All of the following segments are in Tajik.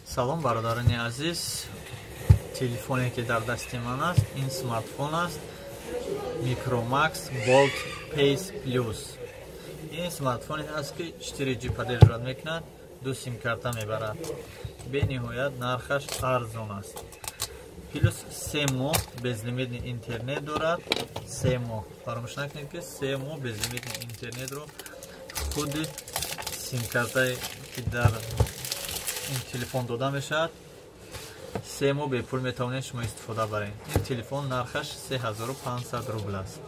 Салом, бародарони азиз. Телефоне, ки дар дасти ман аст, ин смартфон аст Micromax Bolt Pace Plus. Ин смартфоне аст, ки 4G поддерживать мекунад, ду симкарта мебарад. Бениҳоят нархаш арзон аст. Плюс 3 моҳ безлимитный интернет дорад. 3 моҳ. Фаромӯш накунед, ки 3 моҳ безлимитный интернетро худи симкартае, ки дар ин телефон дода мешавад, 3 моҳ бепул метавонед шумо истифода баред. Ин телефон нархаш 3500 рубл аст.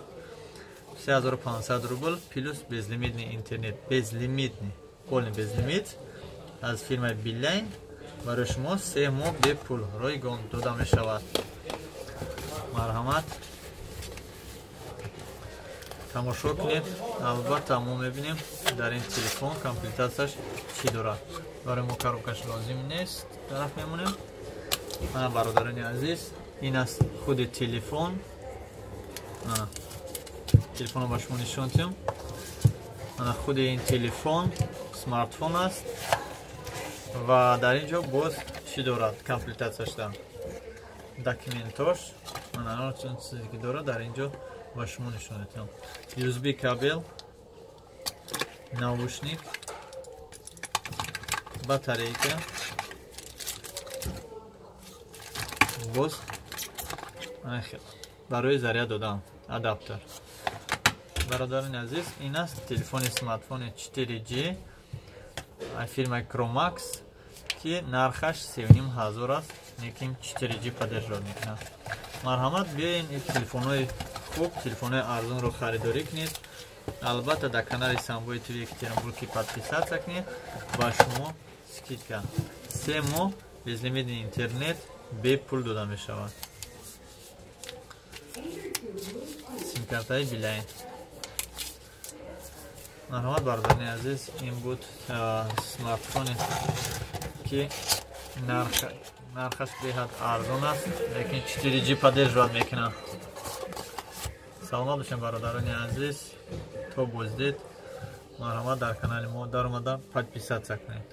3500 рубл плюс безлимитный интернет, безлимитный, полный безлимит аз фирмаи Билайн барои шумо 3 моҳ бепул, ройгон дода мешавад. Марҳамат, тамошо кунед. Албатта, мо мебинем, дар ин телефон комплектатсияш чӣ дорад. Барои мо коробкаш лозим нест, тараф мемонем. Мана, бародарони азиз, ин аст худи телефон. Телефонро ба шумо нишон диҳам. Мана худи ин телефон, смартфон аст ва дар ин ҷо боз чӣ дорад комплектатсияшда, документош, мана чизе ки дорад, дар ин ҷо ба шумо нишон медиҳам: USB кабел, наушник, батарейка, боз барои заряд додан адаптер. Бародарони азиз, ин аст телефони смартфони 4G фирмаи Micromax, ки нархаш 3500 аст, лекин 4G поддерживать мекунад. Марҳамат, биёен, ин телефонҳои хуб, телефонҳои арзонро харидорӣ кунед. Албатта, дар канали Самбои ТВ Екатеринбург ки подписаться кунед, ба шумо скидка, 3 моҳ безлимитный интернет бепул дода мешавад, симкартаи Билайн. Марҳамат, бародарони азиз, ин буд смартфоне, ки нархаш беҳад арзон аст, лекин 4G поддерживать мекунад. Саломат бошем, бародарони азиз, то боздид. Марҳамат, дар канали мо даромада подписаться кунед.